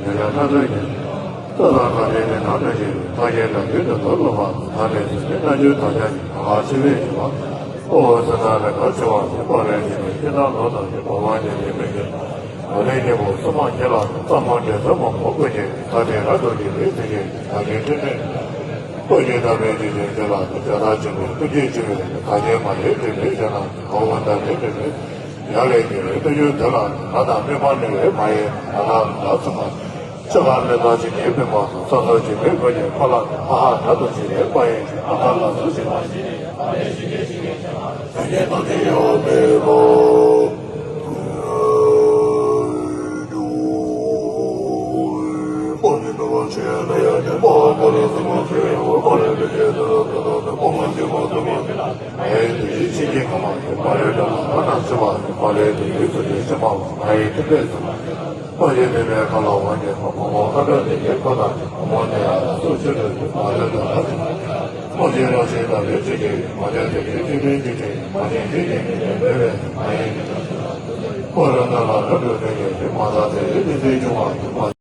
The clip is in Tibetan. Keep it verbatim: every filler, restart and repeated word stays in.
ཉེ་རང་སྣ་ཚོགས་ཀྱི། ལྟ་སྟངས་གང་ལྡན་ནི་ནང་འདྲ་ཞིག་ལ་ཐག་རྒྱལ་ལ་ཡུལ་དུ་ལོ་ལོ་བ་ཐ་མའི་ཚེ་ནི་རྣལ་འབྱོར་དམ་བཅའ་ཞིག་ག་ལ་ཆེ་བས་ཀྱི་བ། ཨོ་ཨོ་ས་ན་རེ་ག་ཆེ་བ་ཞིག་པ་རེ་ཞིག་ནི་ཤིན་ཏུ་ལོ་དང་ཞིག་བ་བ་ཉེ་ལེ་མི་ཞིག་ཨ་ལེ་ཉེ་བོ་སུ་མ་ཁྱེད་ལ་ཙམ་མ་འདྲེ་ཚོ་མ་མོ་ཀུ་ཉེ་ད་དེ་ར་དོ་ཞིག་ལེ་ཚེ་ཞིག་ད་ཉེ་ཁྲི་ཁྲི། ཨོ་ཉེ་ད་མེ་ཞིག་ཉེ་ཁྱེད་ལ་ནི་ཇ་ད་ཅིག་མེ་ཀུ་ཉེ་ཅིག་མེ་ད་ཉེ་མ་ཡེ་ཁྲི་མེ་ཞེ་ན་ཨོ་ཨོ་ད་ཉེ་ཁྲི་མེ། ཡ་ལས་ཀྱི་རེ་ལྟོས་ཡོད་དེ་ལ་ང་དང་མི་མ་ནི་རེ་མ་ཡིན་ང་དང་ང་ཚོ་མ་ཤ་ཁ་མི་དང་ཅི་ཉེ་མི་མ་སོང་ས་སོ་ཅི་མི་དགོས་ཉེ་ཁོ་ལ་ཨ་ཧ་ད་དུ་ཅི་རེ་མ་ཡིན་ཨ་ཁ་ལ་སུ་ཅི་མ་ཤི་ཨ་ནི་ཤི་ཁེ་ཤི་ཁེ་ཆ་ཨ་ནི་ད་དེ་ཡོད་མི་རོ། པོ་ནི་ནོ་ཆེ་ན་ཡ་ནི་པོ་པོ་ལ་སུ་མ་ཆེ་ཡོད་པོ་ལ་ནི་ཆེ་ན་ད་ད་ད་པོ་མ་ཆེ་མ་སུ་མ་ཆེ་ན། ཨེ་དེ་ཡི་ཕྱི་རྒྱལ་ཁ་མ་ཡི་པ་རེ་ད་ལ་ང་དང་ཆེ་བ་ཡི་པ་རེ་དེ་ཡི་ཚུལ་དེ་ཆེ་མ་བ་ང་ཡི་ཐུབ་པས་སུ་མ་ཆེ་ན། པ་ཡི་དེ་ནས་ཁ་ལ་བ་ཉེ་ཁ་མ་བ་ཁ་ད་དེ་ཡི་ཁ་ད་ཁ་མ་ནེ་ཨ་ལ་སུ་ཆེ་རེ་དེ་པ་རེ་ད་ལ་ཆེ་མ་ཆེ་ན། པ་ཆེ་ར་ཆེ་ད་རེ་ཆེ་ཆེ་མ་ཆེ་དེ་ཡི་ཆེ་རེ་ཆེ་ཆེ་མ་ཆེ་ཆེ་ཆེ་ནི་རེ་རེ་མ་ཡི་ནི་ད་ཆེ་ན། པ་རེ་ད་ལ་ར་རེ་རེ་ཡི་མ་ད་དེ་ཡི་དེ་དེ་ཆུང་བ་ཡི་མ།